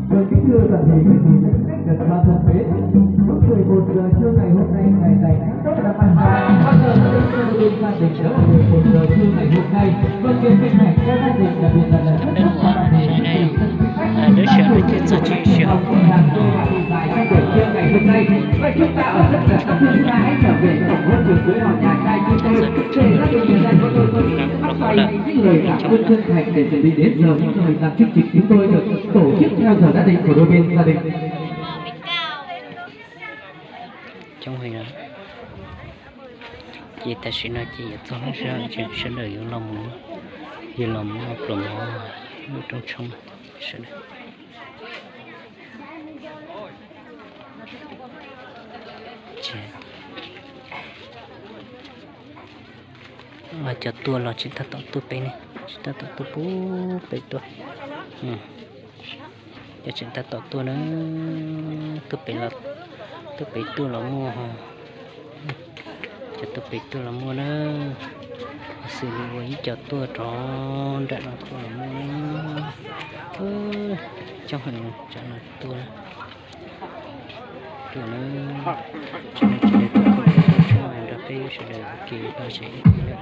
Vâng, kính thưa toàn thể quý vị, khách cận ba thân mến, lúc mười một giờ trưa ngày hôm nay, ngày rằm tháng Giêng năm hai nghìn không trăm hai mươi tư, gia đình đó là mười một giờ trưa ngày hôm nay. Vâng, kính mến, các gia đình, đặc biệt là các cấp quan hệ, các gia đình, các gia đình, các gia đình, các gia đình, các gia đình, các gia đình, các gia đình, Vậy chúng ta ở tất cả các nơi xa hãy trở về cổng hội trường với họ nhà trai chúng tôi, để gia đình nhà trai chúng tôi có những món quà, những lời cảm ơn chân thành để chuẩn bị đến giờ chúng tôi làm chương trình, chúng tôi được tổ chức theo giờ gia đình của đôi bên gia đình. Coob heev. Ces tam sim no ces yuav txog hnub sawv daws yuav los mus, yuav los mus pluas mov lub rooj tshoob sawv daws. Cov tuaj los tsis tab tom tuaj pem ne, tsis tab tom tuaj pem tuaj. Cov tseem tab tom tuaj na, tuaj pem los, tuaj pem tuaj los muaj. Cov tuaj pem tuaj los muaj na. Xws li ua ib co tuaj rov nram no tuaj los muaj na. Coob heev, tsam no tuaj. Tuaj na, tsis muaj tsis muaj tuaj, tuaj nrog peb sawv daws ua ke ua tau tsev ib pliag.